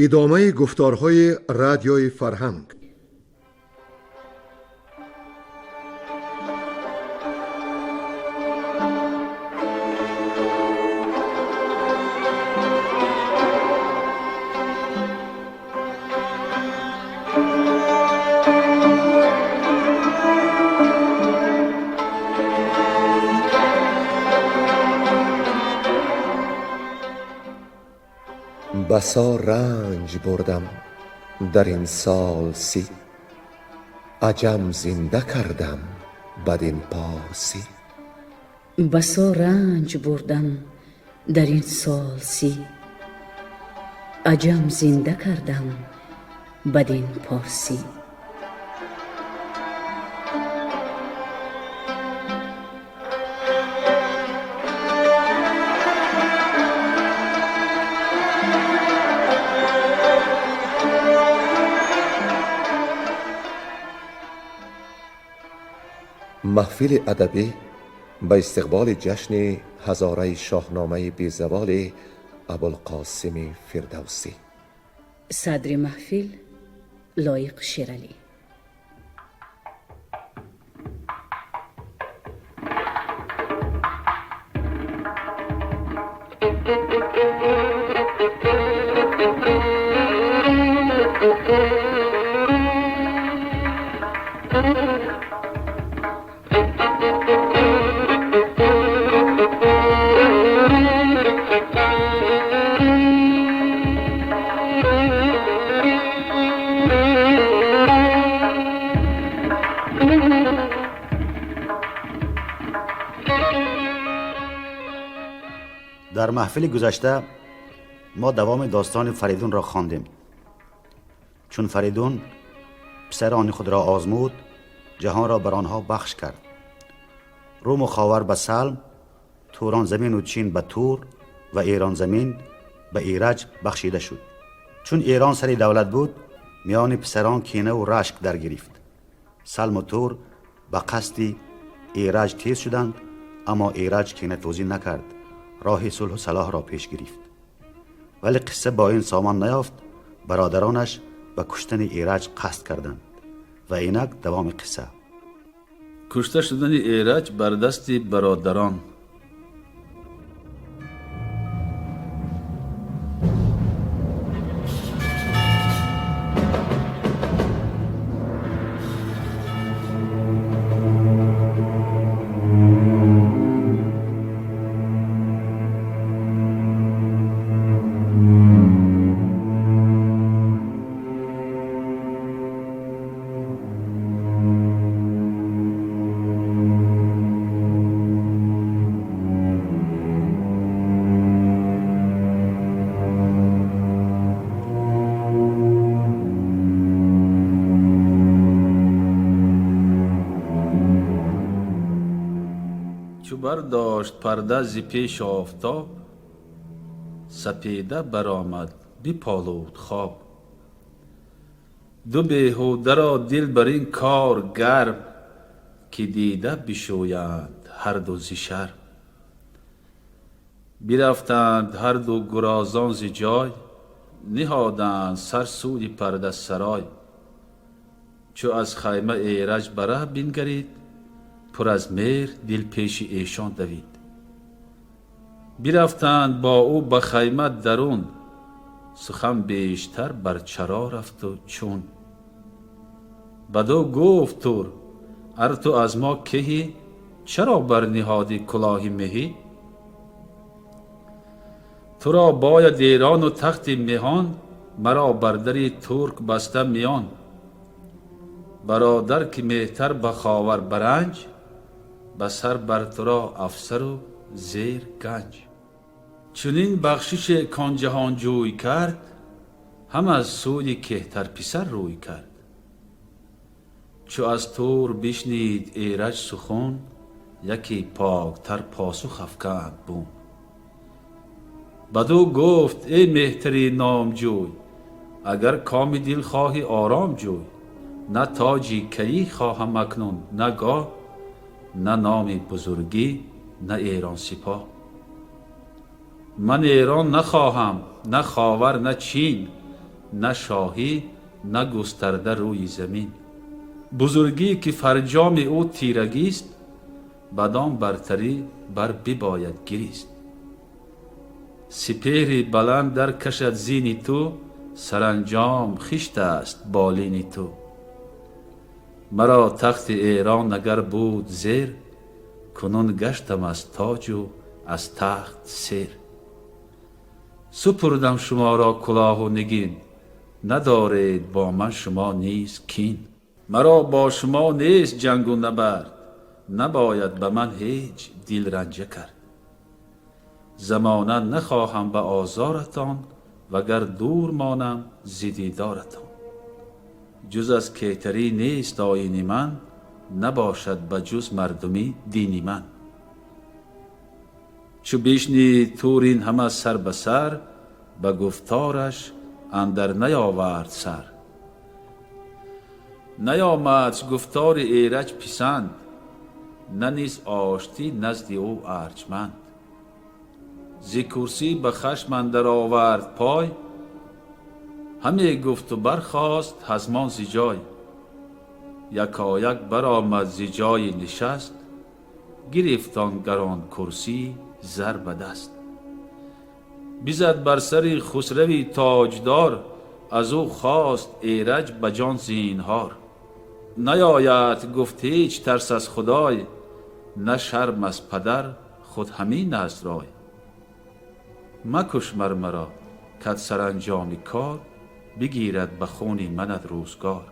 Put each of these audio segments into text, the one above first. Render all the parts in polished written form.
Идомаи гуфторҳои радиои фарҳанг. Басо ранҷ бурдам дар ин сол 30, аҷам зинда кардам бадин порсӣ. Басо ранҷ бурдам дар ин сол 30, аҷам зинда кардам бадин порсӣ. Маҳфили адабӣ ба истиқболи ҷашни ҳазораи шоҳномаи безаволи Абулқосими Фирдавсӣ. Садри маҳфил Лоиқ Шералӣ. Дар маҳфили гузашта мо давоми достони Фаридунро хондем. Чун Фаридун писарони худро озмуд, ҷаҳонро бар онҳо бахш кард. Руму Ховар ба Салм, Туронзамину Чин ба Тур ва Эронзамин ба Эраҷ бахшида шуд. Чун Эрон сари давлат буд, миёни писарон кинаву рашк даргирифт. Салму Тур ба қасди Эраҷ тез шуданд, аммо Эраҷ кинатӯзӣ накард, роҳи сулҳу салоҳро пеш гирифт. Вале қисса бо ин сомон наёфт, бародаронаш ба куштани Эраҷ қасд карданд. Ва инак давоми қисса. Кушта шудани Эраҷ бар дасти бародарон. Чу бардошт парда зи пеши офтоб, сапеда баромад биполуд хоб. Ду беҳударо дил бар ин кор гарм, ки дида бишӯянд ҳарду зи шарм. Бирафтанд ҳарду гурозон зи ҷой, ниҳоданд сар сӯи пардасарой. Чу аз хайма Эраҷ ба раҳ бингарид, пур аз меҳр дил пеши эшон давид. Бирафтанд бо ӯ ба хайма дарун, сухан бештар бар чаро рафту чун. Бадӯ гуфт Тур: ар ту аз мо кеҳӣ, чаро барниҳодӣ кулоҳи меҳӣ? Туро бояд Эрону тахти меҳон, маро бар дари турк баста миён. Бародар ки меҳтар ба Ховар баранҷ, ба сар бар туро афсару зер ганҷ. Чунин бахшише кон ҷаҳонҷӯй кард, ҳам аз сӯи кеҳтар писар рӯй кард. Чу аз Тур бишнид Эраҷ сухан, яке поктар посух афканд бун. Бадӯ гуфт: эй меҳтари номҷӯй, агар коми дил хоҳӣ ором ҷӯй, на тоҷи каӣ хоҳам акнун, на гоҳ, на номи бузургӣ, на Эрон сипоҳ. Ман Эрон нахоҳам, на Ховар, на Чин, На шоҳӣ, на густарда рӯи замин. Бузургӣ ки фарҷоми ӯ тирагист, бадон бартарӣ бар бибояд гирист. Сипеҳри баланд дар кашад зини ту, саранҷом хишт аст болини ту. Маро тахти Эрон агар буд зер, кунун гаштам аз тоҷу аз тахт сер. Супурдам шуморо кулоҳу нигин, надоред бо ман шумо низ кин. Маро бо шумо нест ҷангу набард, набояд ба ман ҳеҷ дилранҷа кард. Замона нахоҳам ба озоратон, вагар дур монам зи дидоратон. Ҷуз аз кеҳтарӣ нест оини ман, набошад ба ҷуз мардумӣ дини ман. Чу бишнид Тур ин ҳама сар ба сар, ба гуфтораш андар наёвард сар. Наёмадш гуфтори Эраҷ писанд, на низ оштӣ назди ӯ арҷманд. Зи курсӣ ба хашм андар овард пой, ҳаме гуфту бархост ҳазмон зи ҷой. Якояк баромад зи ҷойи нишаст, гирифт он гарон курсии зар ба даст. Бизад бар сари хусрави тоҷдор, аз ӯ хост Эраҷ ба ҷон зинҳор. Наёяд гуфт ҳеҷ тарс аз Худой, на шарм аз падар худ ҳамин аст рой. Макуш мар маро, кад саранҷоми кор бигирад ба хуни манат рӯзгор.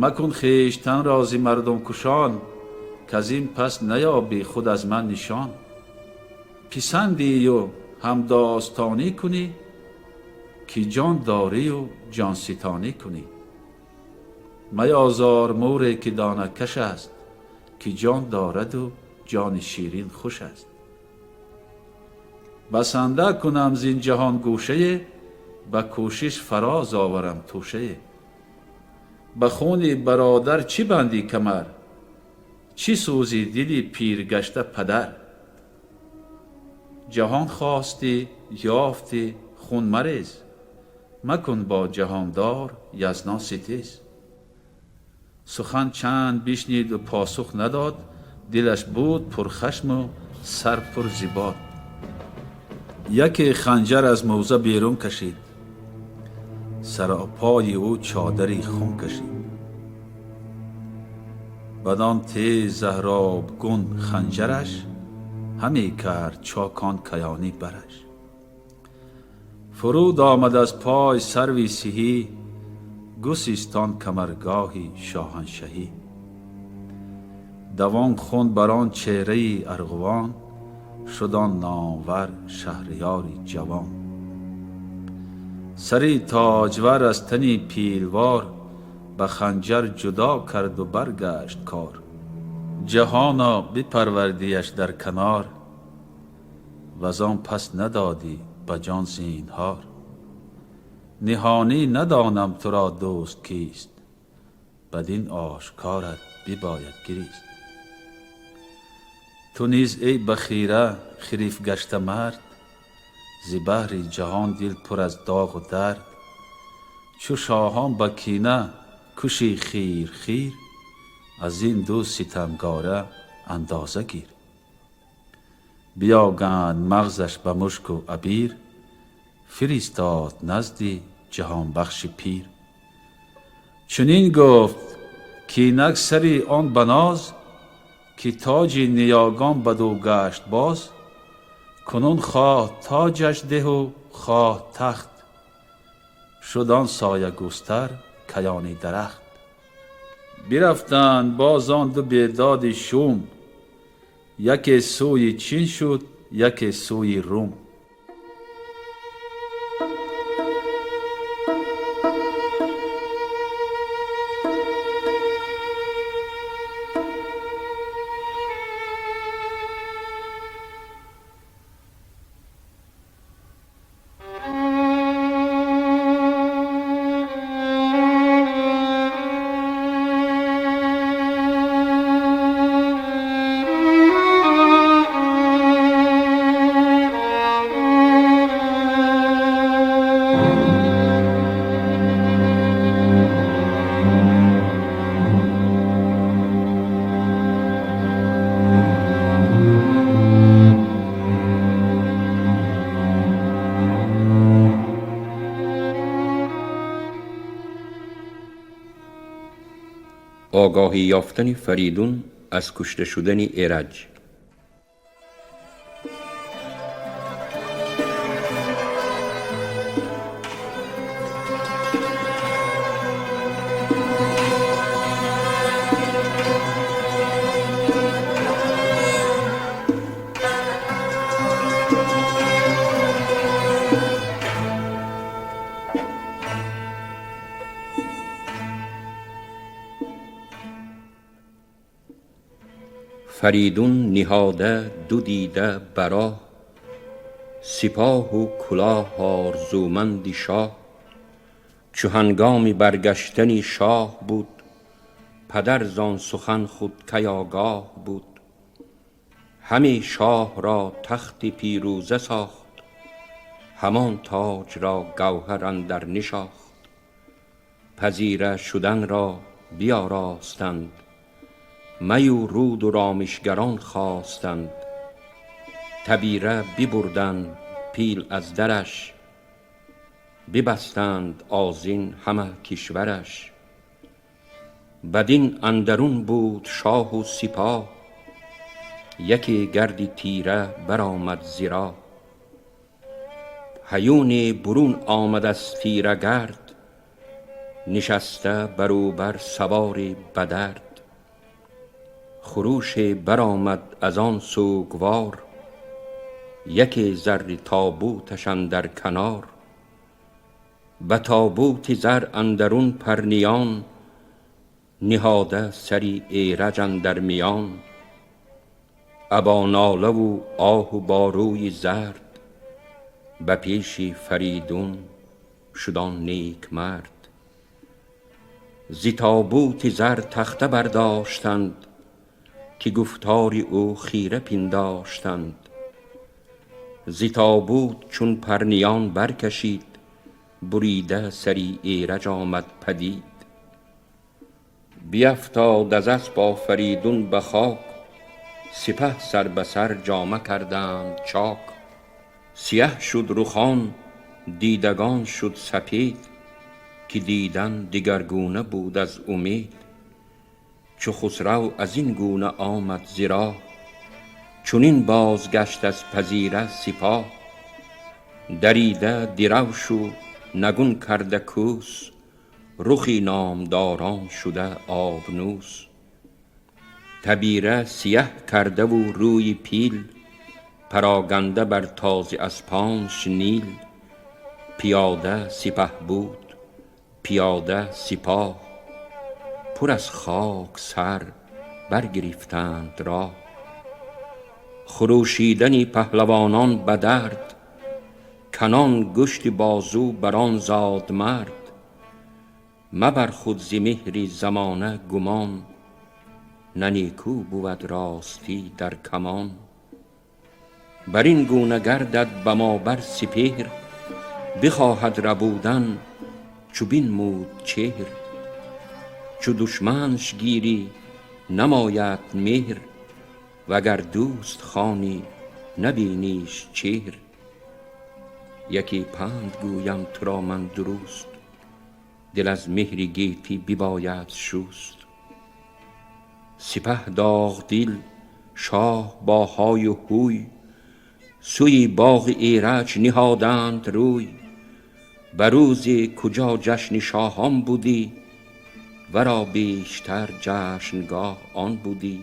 Макун хештан зи мардумкушон, каз ин пас наёбӣ худ аз ман нишон. Писандию ҳамдостонӣ кунӣ, ки ҷон дорию ҷонситонӣ кунӣ. Меозор мӯре ки донакаш аст, ки ҷон дораду ҷони ширин хуш аст. Басанда кунам зин ҷаҳон гӯшае, ба кӯшиш фароз оварам тӯшае. Ба хуни бародар чӣ бандӣ камар, чӣ сӯзи дили пиргашта падар? Ҷаҳон хостӣ, ёфтӣ, хун марез, макун бо ҷаҳондор язнон ситез. Сухан чанд бишниду посух надод, дилаш буд пурхашму сар пур зи бод. Яке ханҷар аз мӯза берун кашид, саропои ӯ чодари хун кашид. Бадон тез заҳробгун ханҷараш ҳаме кард чокон каёнӣ бараш. Фуруд омад аз пой сарви сиҳӣ, гусистон камаргоҳи шоҳаншаҳӣ. Давон хун бар он чеҳраи арғувон, шуд он номвар шаҳриёри ҷавон. Сари тоҷвар аз тани пилвор ба ханҷар ҷудо карду баргашт кор. Ҷаҳоно бипарвардиаш дар канор, вазон пас надодӣ ба ҷон зинҳор. Ниҳонӣ надонам туро дӯст кист, бадин ошкорат бибояд гирист. Ту низ эй бахира хириф гашта мард, зи баҳри ҷаҳон дил пур аз доғу дард. Чу шоҳон ба кина куши хир хир, аз ин ду ситамгора андоза гир. Биёганд мағзаш ба мушку абир, фиристод назди ҷаҳонбахши пир. Чунин гуфт кинак сари он баноз, ки тоҷи ниёгон бадӯ гашт боз. Кунун хоҳ тоҷаш деҳу хоҳ тахт, шуд он соягустар каёни дарахт. Бирафтанд боз он ду бедоди шум, яке сӯи Чин шуд, яке сӯи Рум. Огаҳӣ ёфтани Фаридун аз кушта шудани Эраҷ. Фаридун ниҳода ду дида бароҳ, сипоҳу кулоҳ орзуманди шоҳ. Чу ҳангоми баргаштани шоҳ буд, падар зон сухан худ ки огоҳ буд. Ҳаме шоҳ ро тахти пирӯза сохт, ҳамон тоҷ ро гавҳар андар нишохт. Пазира шудан ро биёростанд, маю руду ромишгарон хостанд. Табира бибурданд пил аз дараш, бибастанд озин ҳама кишвараш. Бадин андарун буд шоҳу сипоҳ, яке гарди тира баромад зи роҳ. Ҳаюне бурун омад аз тира гард, нишаста бару бар савори ба дард. Хуруше баромад аз он сӯгвор, яке зарри тобуташ андар канор. Ба тобути зар андарун парниён, ниҳода сари Эраҷ андар миён. Або нолаву оҳу бо рӯи зард, ба пеши Фаридун шуд он некмард. Зи тобути зар тахта бардоштанд, ки гуфтори ӯ хира пиндоштанд. Зи тобут чун парниён баркашид, бурида сари Эраҷ омад падид. Биафтод аз асп Офаридун ба хок, сипаҳ сар ба сар ҷома карданд чок. Сиёҳ шуд рухон, дидагон шуд сапед, ки дидан дигаргуна буд аз умед. Чу Хусрав аз ин гуна омад зи роҳ, чунин бозгашт аз пазира сипоҳ. Дарида диравшу нагун карда кӯс, рухи номдорон шуда обнӯс. Табира сиёҳ кардаву рӯи пил, пароганда бар този аспонш нил. Пиёда сипаҳ буд, пиёда сипоҳ, пур аз хок сар баргирифтанд роҳ. Хурӯшидани паҳлавонон ба дард, канон гӯшти бозу бар он зодмард. Мабар худ зи меҳри замона гумон, на некӯ бувад ростӣ дар камон. Бар ин гуна гардад ба мо бар сипеҳр, бихоҳад рабудан чу бинмуд чеҳр. Чу душманш гирӣ намояд меҳр, вагар дӯст хонӣ набиниш чеҳр. Яке панд гӯям туро ман дуруст, дил аз меҳри гетӣ бибояд шуст. Сипаҳ доғдил шоҳ бо ҳою ҳӯй, сӯи боғи Эраҷ ниҳоданд рӯй. Ба рӯзе куҷо ҷашни шоҳон будӣ, варо бештар ҷашнгоҳ он будӣ.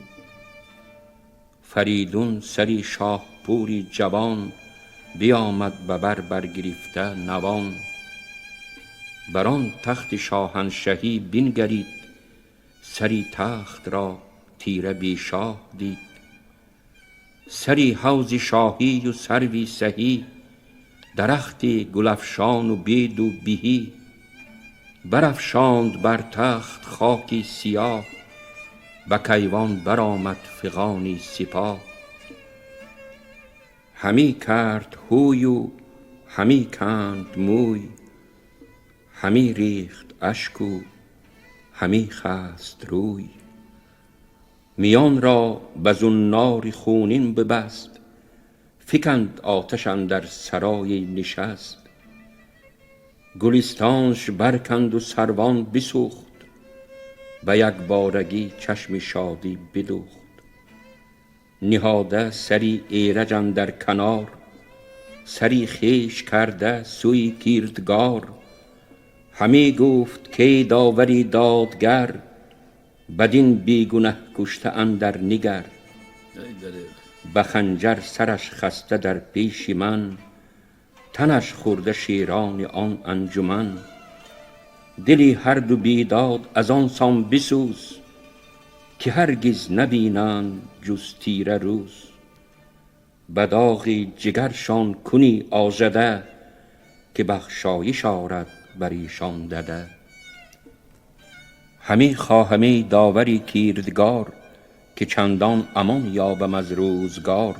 Фаридун сари шоҳпури ҷавон, биомад ба бар баргирифта навон. Бар он тахти шоҳаншаҳӣ бингарид, сари тахт ро тира бешоҳ дид. Сари ҳавзи шоҳию сарви саҳӣ, дарахти гулафшону беду биҳӣ. Барафшонд бар тахт хоки сиёҳ, ба кайвон баромад фиғони сипоҳ. Ҳамӣ кард ҳӯю ҳамӣ канд мӯй, ҳамӣ рехт ашку ҳамӣ хаст рӯй. Миён ро ба зуннори хунин бибаст, фиканд оташ андар сарои нишаст. Гулистонш барканду сарвон бисӯхт, Ба якборагӣ чашми шодӣ бидӯхт. Ниҳода сари Эраҷ андар канор, сари хеш карда сӯи кирдгор. Ҳамӣ гуфт кай довари додгар, бадин бегунаҳ кушта андар нигар. Ба ханҷар сараш хаста дар пеши ман, танаш хӯрда шерони он анҷуман. Дили ҳар ду бедод аз он сон бисӯз, ки ҳаргиз набинанд ҷуз тира рӯз. Ба доғи ҷигаршон кунӣ ожада, ки бахшоиш орад бар эшон дада. Ҳамӣ хоҳам эй довари кирдгор, ки чандон амон ёбам аз рӯзгор,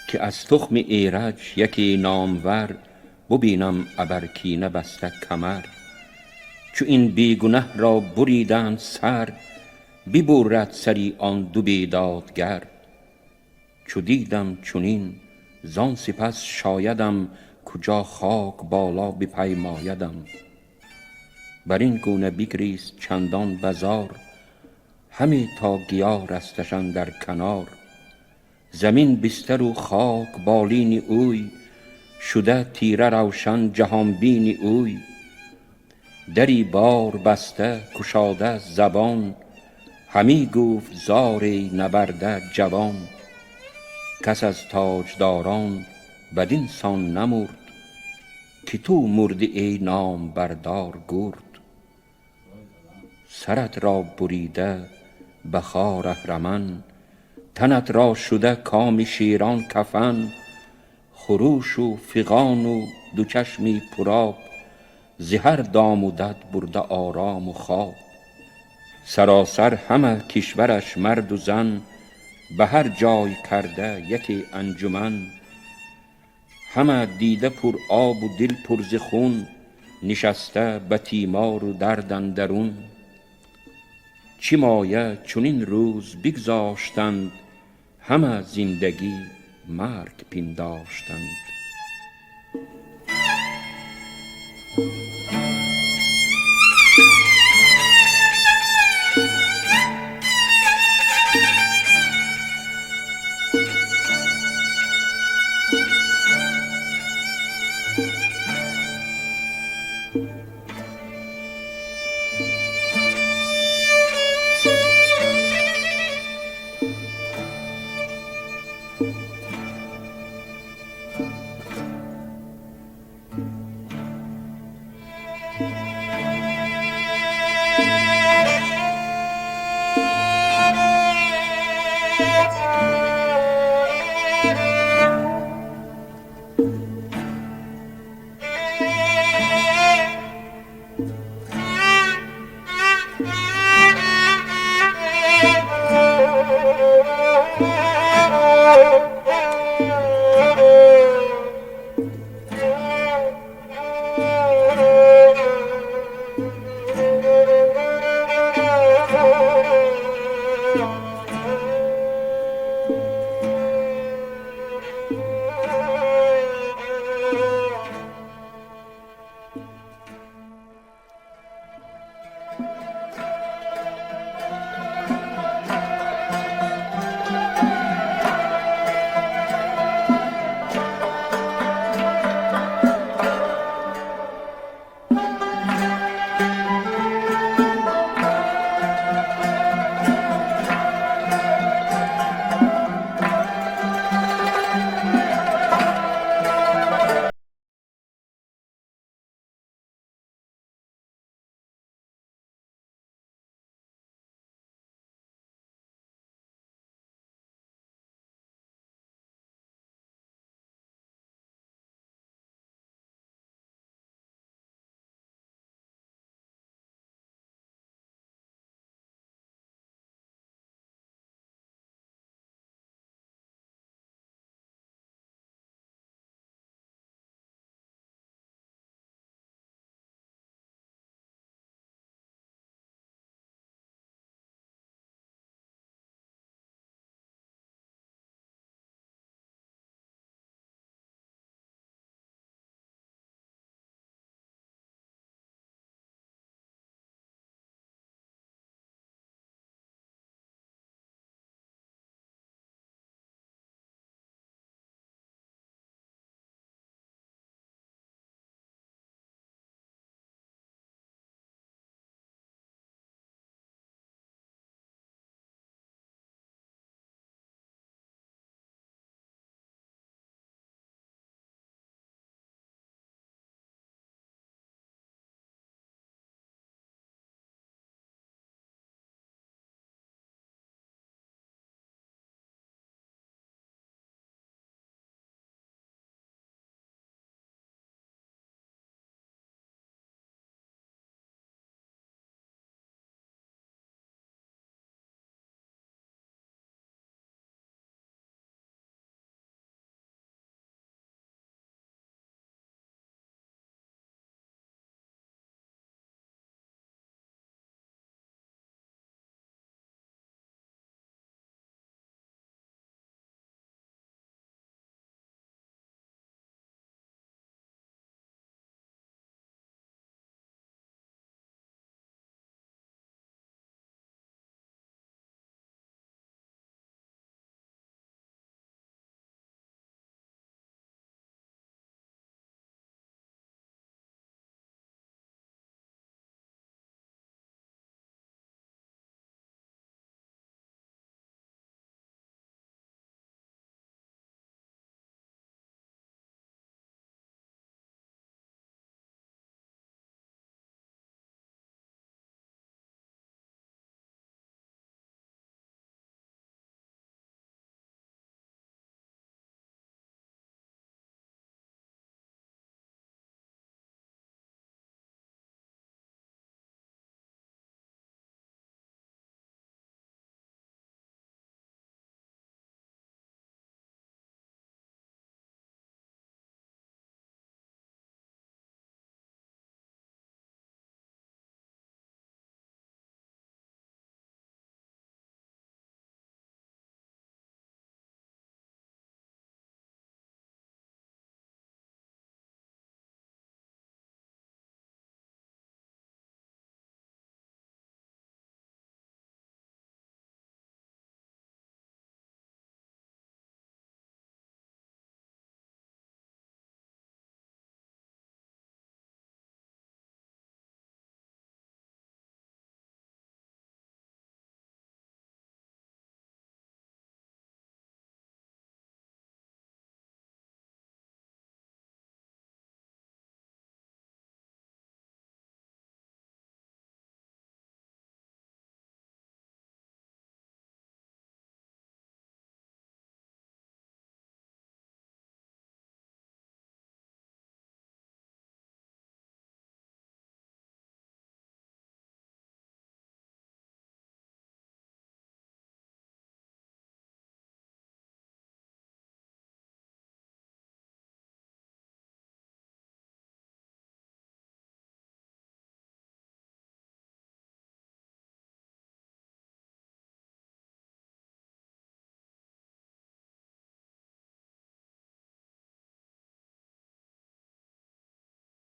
ки аз тухми Эраҷ яке номвар бубинам абар кина баста камар. Чу ин бегунаҳ ро буриданд сар, бибурад сари он ду бедодгар. Чу дидам чунин зон сипас шоядам, куҷо хок боло бипаймоядам. Бар ин гуна бигрист чандон базор, ҳаме то гиё расташ андар канор. Замин бистару хок болини ӯй, шуда тира равшан ҷаҳонбини ӯй. Дари бор баста кушода забон, ҳамӣ гуфт зор эй набарда ҷавон. Кас аз тоҷдорон бадин сон намурд, ки ту мурдӣ эй номбардор гурд. Сарат ро бурида ба хор аҳраман, танат ро шуда коми шерон кафан. Хурушу фиғону ду чашми пуроб, зи ҳар дому дад бурда орому хоб. Саросар ҳама кишвараш марду зан, ба ҳар ҷой карда яке анҷуман. Ҳама дида пур обу дил пур зи хун, нишаста ба тимору дард андарун. Чӣ моя чунин рӯз бигзоштанд, ҳама зиндагӣ марг пиндоштанд.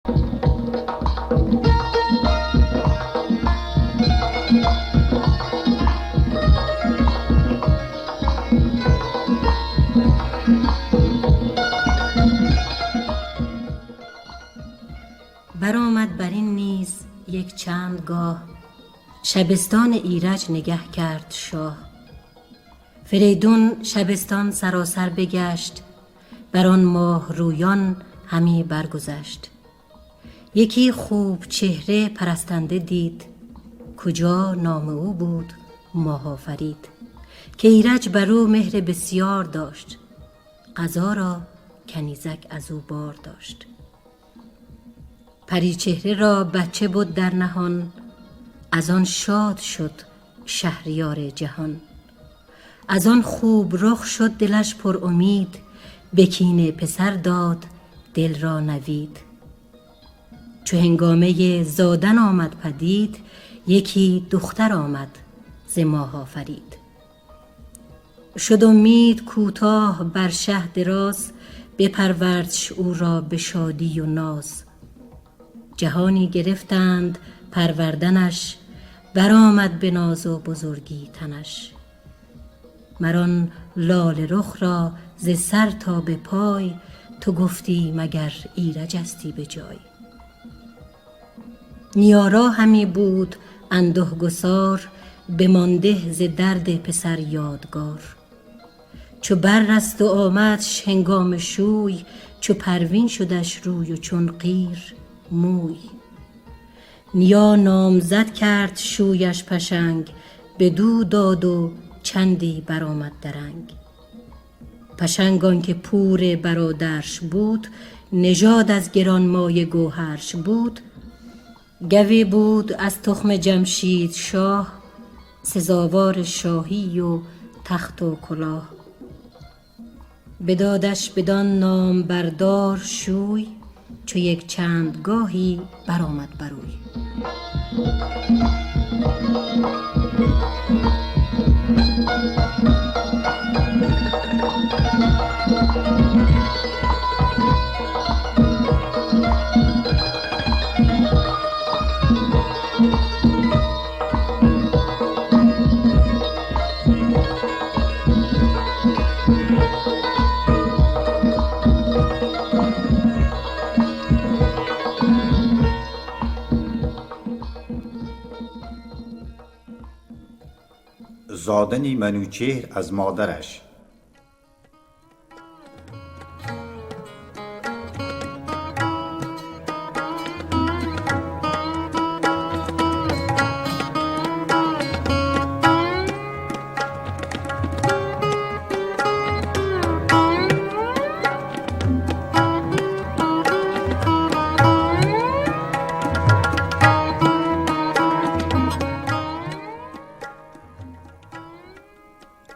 برآمد بر این نیز یک چند گاه، شبستان ایرج نگه کرد شاه. فریدون شبستان سراسر بگشت، بر آن ماه رویان همی برگذشت. یکی خوب چهره پرستنده دید، کجا نام او بود ماه آفرید. که ایرج بر او مهر بسیار داشت، قضا را کنیزک از او بار داشت. پری چهره را بچه بود در نهان، از آن شاد شد شهریار جهان. از آن خوب رخ شد دلش پر امید، به کینه پسر داد دل را نوید. چو هنگامه زادن آمد پدید، یکی دختر آمد ز ماه آفرید. شد امید کوتاه بر شه دراز، بپروردش او را به شادی و ناز. جهانی گرفتند پروردنش، برآمد به ناز و بزرگی تنش. مر آن لاله رخ را ز سر تا به پای، تو گفتی مگر ایرجستی به جای. نیارا همی بود انده گسار، بمانده ز درد پسر یادگار. چو بررست و آمدش هنگام شوی، چو پروین شدش روی و چون قیر موی. نیا نامزد کرد شویش پشنگ، بدو داد و چندی برآمد درنگ. پشنگ آنکه پور برادرش بود، نژاد از گرانمایه گوهرش بود. گوی بود از تخم جمشید شاه، سزاوار شاهی و تخت و کلاه. بدادش بدان نام بردار شوی، چو یک چند گاهی برآمد بروی. زادن منوچهر از مادرش.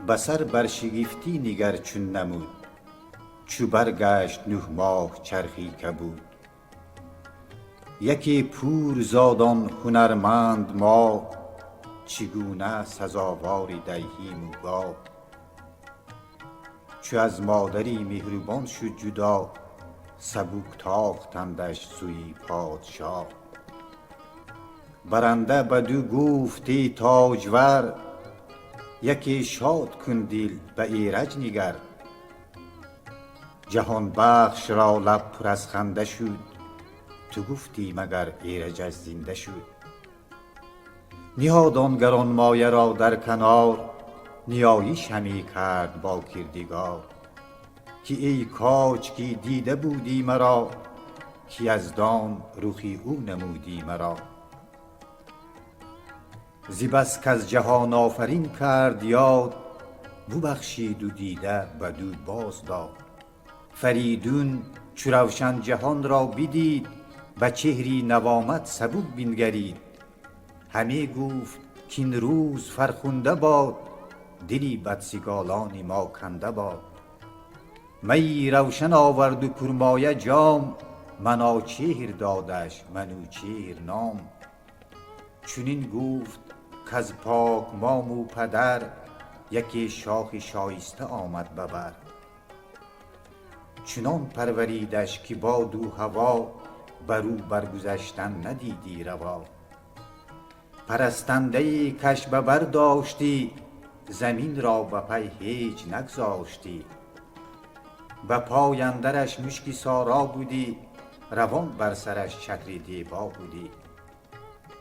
بسر بر شگفتی نگر چون نمود، چو برگشت 9 ماه چرخی کبود. یکی پور زاد آن هنرمند ما، چگونه سزاوار دیهیم و گاه. چو از مادری مهربان شد جدا، سبک تاختندش سوی پادشاه. برنده بدو گفت ای تاجور، یکی شاد کن دل به ایرج نگر. جهان بخش را لب پر از خنده شد، تو گفتی مگر ایرج زنده شد. نهاد آن گرانمایه را در کنار، نیایش همی کرد با کردگار. که ای کاج کی دیده بودی مرا، که یزدان رخی او نمودی مرا. ز بس کز جهان آفرین کرد یاد، ببخشید و دیده بدو باز داد. فریدون چو روشن جهان را بدید، به چهری نوامد سبک بنگرید. همی گفت کاین روز فرخنده باد، دلی بدسگالان ما کنده باد. می روشن آورد و پرمایه جام، مناچهر دادش منوچهر نام. چنین گفت کز پاک مام و پدر، یکی شاخ شایسته آمد ببر. چنان پروریدش که باد و هوا، بر او برگذشتن ندیدی روا. پرستنده ای کش به بر داشتی، زمین را به پی هیچ نگذاشتی. به پای اندرش مشکی سارا بودی، روان بر سرش چتری دیبا بودی.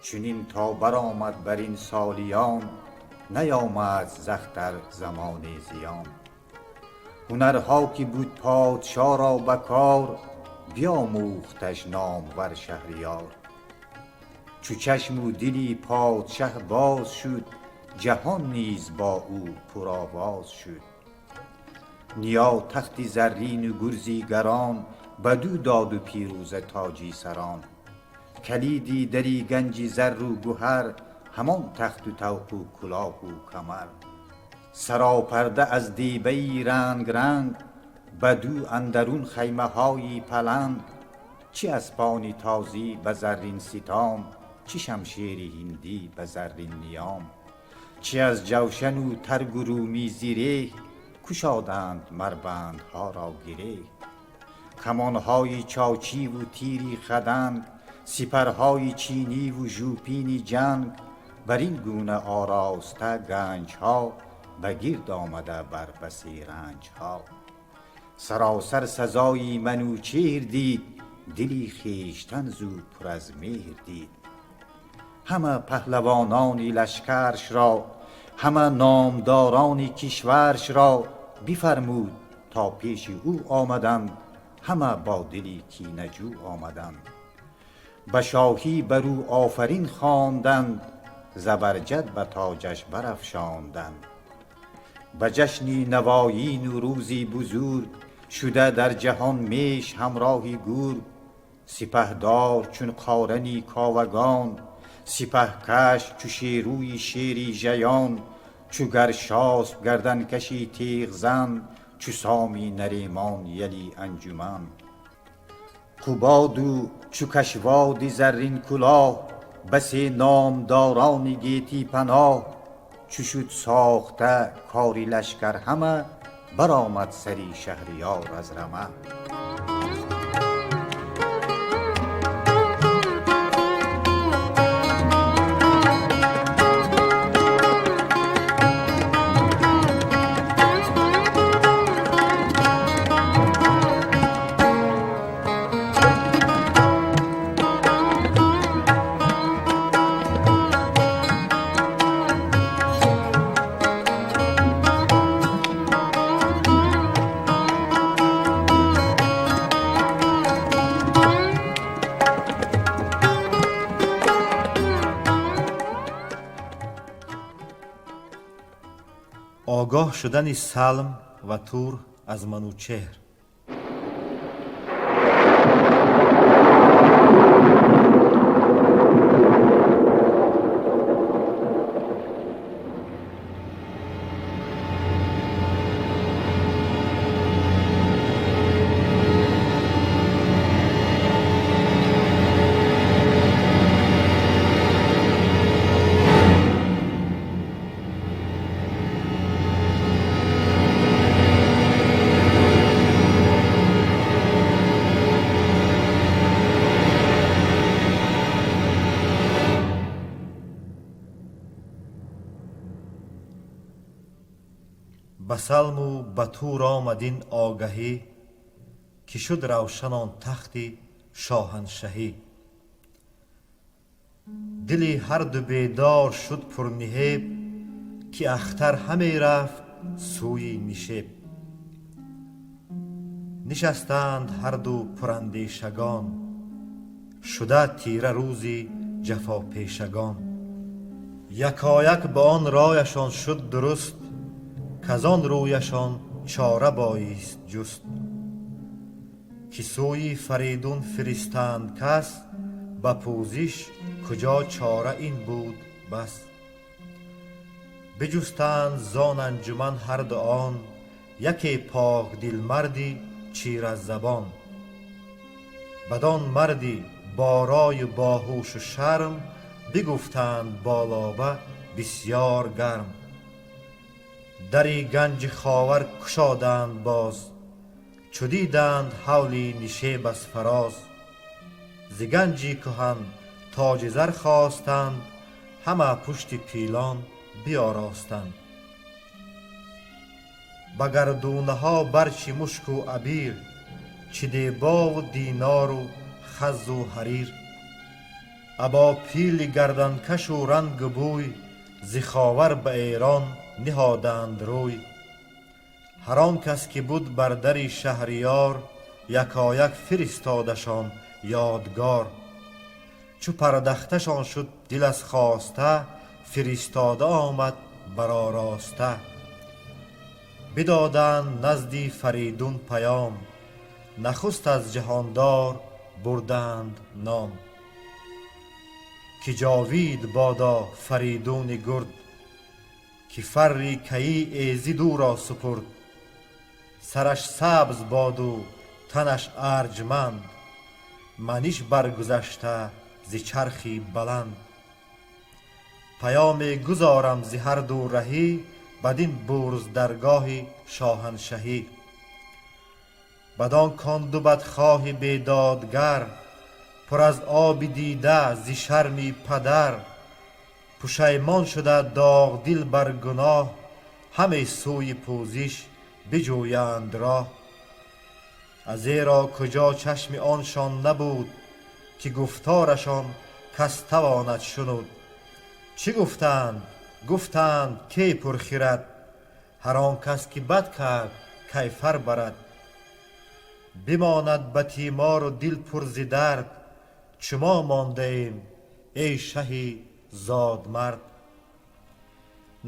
چنین تا برآمد بر این سالیان، نیامد ز اختر زمانی زیان. هنرها که بود پادشا را به کار، بیاموختش نامور شهریار. چو چشم و دلی پادشه باز شد، جهان نیز با او پرآواز شد. نیا تختی زرین و گرزی گران، بدو داد و پیروزه تاجی سران. کلیدی دری گنجی زر و گهر، همان تخت و طوق و کلاه و کمر. سراپرده از دیبه رنگ رنگ، بدو اندرون خیمه های پلنگ. چه اسپانی تازی به زرین ستام، چه شمشیر هندی به زرین نیام. چه از جوشن و ترگ و رومی زره، کشادند مربندها را گره. کمانهای چاچی و تیری خدنگ، سپرهای چینی و ژوپین جنگ. بر این گونه آراسته گنجها، به گرد آمده بر بسی رنجها. سراسر سزای منوچهر دید، دلی خویشتن زو پر از مهر دید. همه پهلوانان لشکرش را، همه نامداران کشورش را بفرمود تا پیش او آمدند، همه با دلی کینه جو آمدند. به شاهی بر او آفرین خواندند، زبرجد به تاجش برافشاندند. به جشنی نوایین و روزی بزرگ، شده در جهان میش همراهی گرگ. سپهدار چون قارنی کاوگان، سپه کش چو شیروی شیری ژیان. چو گرشاسپ گردن کشی تیغ زن، چو سامی نریمان یلی انجمن. قباد و چو کشواد زرین کلاه، بسی نامداران گیتی پناه. چو شد ساخته کاری لشکر همه، برآمد سری شهریار از رمه. Огоҳ шудани Салм ва Тур аз Манучеҳр. Ба Салму ба Тур омад ин огаҳӣ, ки шуд равшан он тахти шоҳаншаҳӣ. Дили ҳарду бедор шуд пурниҳеб, ки ахтар ҳаме рафт сӯи нишеб. Нишастанд ҳарду пурандешагон, шуда тира рӯзи ҷафопешагон. Якояк ба он рояшон шуд дуруст, казон рӯяшон чора боист ҷуст. Ки сӯи Фаридун фиристанд кас, ба пӯзиш куҷо чора ин буд бас. Биҷустанд зон анҷуман ҳарду он, яке покдилмарди чиразабон. Бадон марди борою боҳушу шарм, бигуфтанд болоба бисьёр гарм. Дари ганҷи Ховар кушоданд боз, чу диданд ҳавли нишеб аз фароз. Зи ганҷи куҳан тоҷи зар хостанд, ҳама пушти пилон биёростанд. Ба гардунаҳо барчи мушку абир, чӣ дебову динору хаззу ҳарир. Або пили гарданкашу рангу бӯй, зи Ховар ба Эрон ниҳоданд рӯй. Ҳар он кас ки буд бар дари шаҳриёр, якояк фиристодашон ёдгор. Чу пардахташон шуд дил аз хоста, фиристода омад баророста. Бидоданд назди Фаридун паём, нахуст аз ҷаҳондор бурданд ном. Ки ҷовид бодо Фаридуни гурд, ки фарри каи эзид ӯро супурд. Сараш сабз боду танаш арҷманд, маниш баргузашта зи чархи баланд. Паёме гузорам зи ҳарду раҳӣ, бадин бурз даргоҳи шоҳаншаҳӣ. Бадон кон ду бадхоҳи бедодгар, пур аз оби дида зи шарми падар, пушаймон шуда доғдил бар гуноҳ, ҳаме сӯи пӯзиш биҷӯянд роҳ. Азеро куҷо чашми оншон набуд, ки гуфторашон кас тавонад шунуд. Чӣ гуфтанд? Гуфтанд кей пурхирад, ҳар он кас ки бад кард кайфар барад. Бимонад ба тимору дил пур зи дард, чу мо мондаем, эй шаҳи зодмард.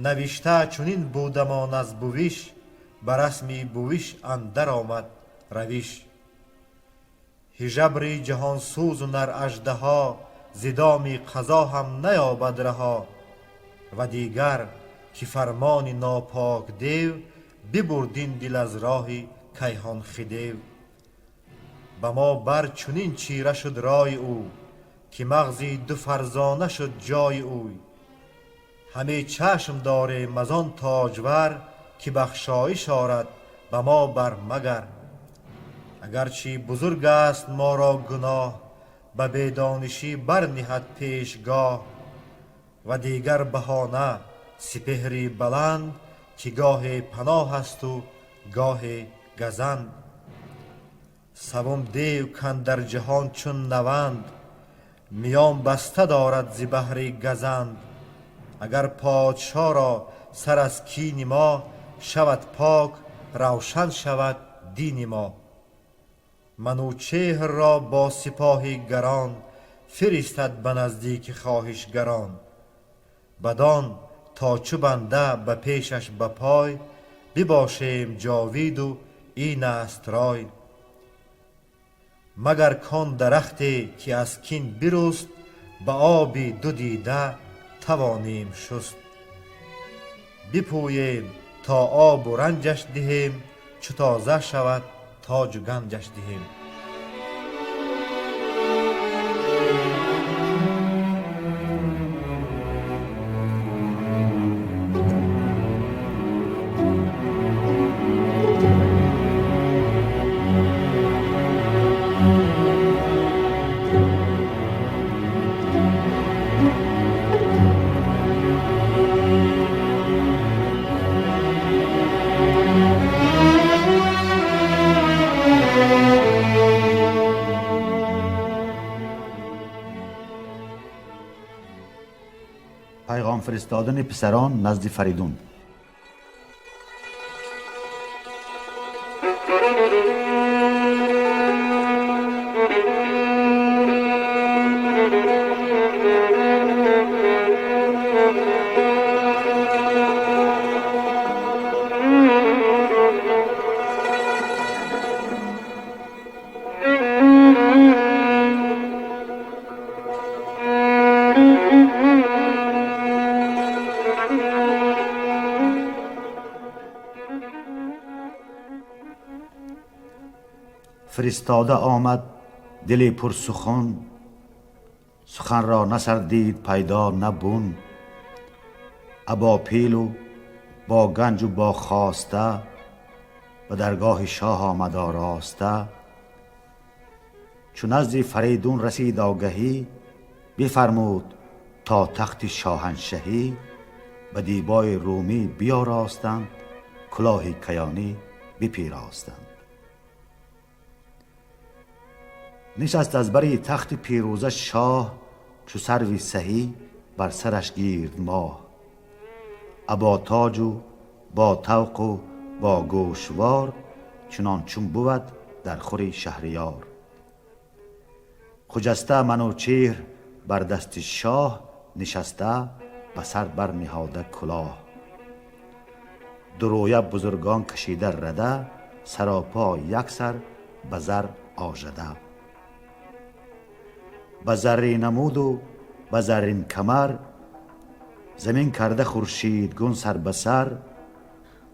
Навишта чунин будамон аз бувиш, ба расми бувиш андар омад равиш. Ҳижабри ҷаҳонсӯзу нар-аждаҳо, зи доми қазо ҳам наёбад раҳо. Ва дигар ки фармони нопок дев, бибурд ин дил аз роҳи кайҳон хидев. Ба мо бар чунин чира шуд рои ӯ, ки мағзи ду фарзона шуд ҷои ӯй. Ҳаме чашм дорем аз он тоҷвар, ки бахшоиш орад ба мо бар магар. Агарчи бузург аст моро гуноҳ, ба бедонишӣ барниҳад пешгоҳ. Ва дигар баҳона сипеҳри баланд, ки гоҳе паноҳ асту гоҳе газанд. Савум дев кан дар ҷаҳон чун наванд, миён баста дорад зи баҳри газанд. Агар подшоҳро сар аз кини мо шавад пок, равшан шавад дини мо. Манучеҳрро бо сипоҳи гарон фиристад ба наздики хоҳишгарон. Бадон то чу банда ба пешаш ба пой бибошем ҷовиду ин аст рой. Магар кон дарахте ки аз кин бируст, ба оби ду дида тавонем шуст. Бипӯем то обу ранҷаш диҳем, чу тоза шавад тоҷу ганҷаш диҳем. Пайғом фиристодани писарон назди Фаридун. Фиристода омад дили пурсухан, суханро на сар дид пайдо на бун. Або пилу бо ганҷу бо хоста ба даргоҳи шоҳ омад ороста. Чу назди Фаридун расид огаҳӣ, бифармуд то тахти шоҳаншаҳӣ ба дибои румӣ биёростанд, кулоҳи каёнӣ бипиростанд. Нишаст аз бари тахти пирӯза шоҳ, чу сарви саҳӣ бар сараш гирд моҳ. Або тоҷу бо тавқу бо гӯшвор, чунон чун бувад дар хури шаҳриёр. Хуҷаста Манучеҳр бар дасти шоҳ нишаста, ба сар барниҳода кулоҳ. Дурӯя бузургон кашида рада, саропо як сар ба зар ожада. Ба заррин намуду ба заррин камар, замин карда хуршидгун сар ба сар,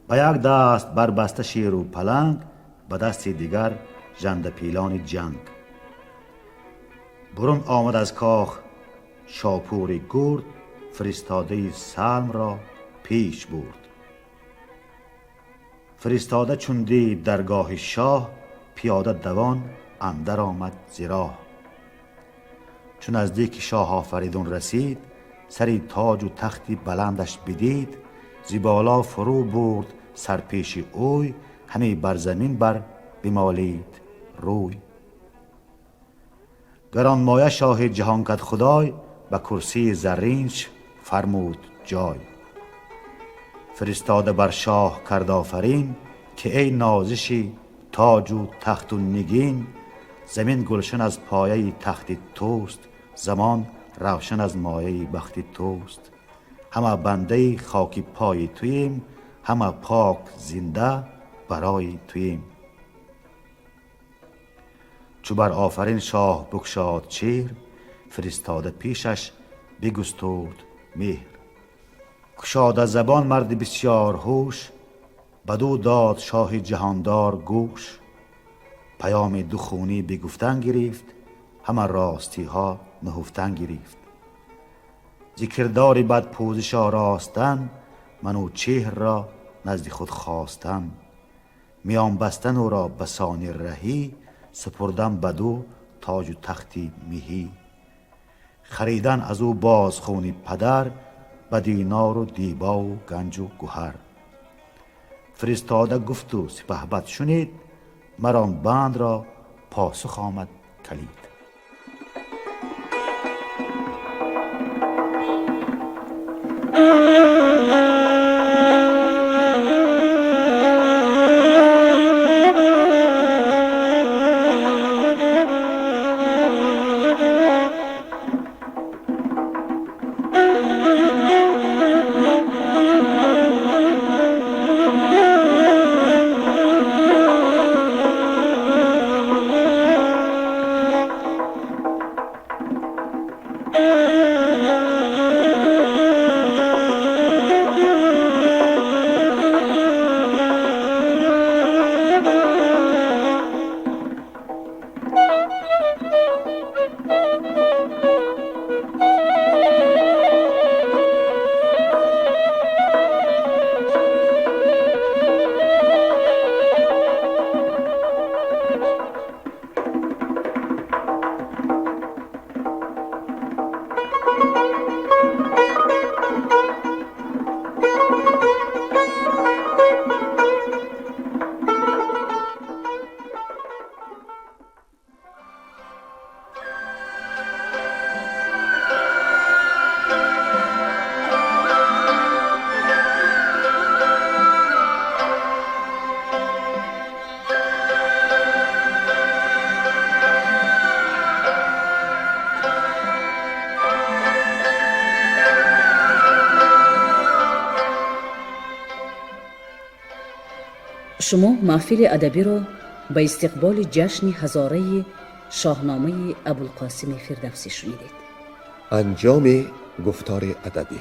ба як даст барбаста шеру паланг, ба дасти дигар жандапилони ҷанг. Бурун омад аз кох Шопури гурд, фиристодаи Салмро пеш бурд. Фиристода чун дид даргоҳи шоҳ, пиёда давон андар омад зи роҳ. Чу наздики шоҳ Офаридун расид, сари тоҷу тахти баландаш бидид, зи боло фурӯ бурд сарпеши ӯй, ҳаме бар замин бар бимолид рӯй. Гаронмоя шоҳи ҷаҳон кад худой, ба курсии зарринш фармуд ҷой. Фиристода бар шоҳ кард офарин, ки эй нозиши тоҷу тахту нигин, замин гулшан аз пояи тахти туст, замон равшан аз мояи бахти туст. Ҳама бандаи хоки пои туем, ҳама пок зинда барои туем. Чу бар офарин шоҳ букшод чеҳр, фиристода пешаш бигустурд меҳр. Кушода забон марди бисёр ҳуш, бадӯ дод шоҳи ҷаҳондор гӯш. Паёми ду хунӣ бигуфтан гирифт, ҳама ростиҳо нуҳуфтан гирифт. Зикрдори бад пӯзиш оростан, Манучеҳрро назди худ хостан. Миён бастан ӯро ба сони раҳӣ, супурдан бадӯ тоҷу тахти меҳӣ. Харидан аз ӯ боз хуни падар, ба динору дибову ганҷу гуҳар. Фиристода гуфту сипаҳбад шунид, марон бандро посух омад калид. Шумо маҳфили адабиро ба истиқболи ҷашни ҳазораи Шоҳномаи Абулқосими Фирдавсӣ шунидед. Анҷоми гуфтори адабӣ.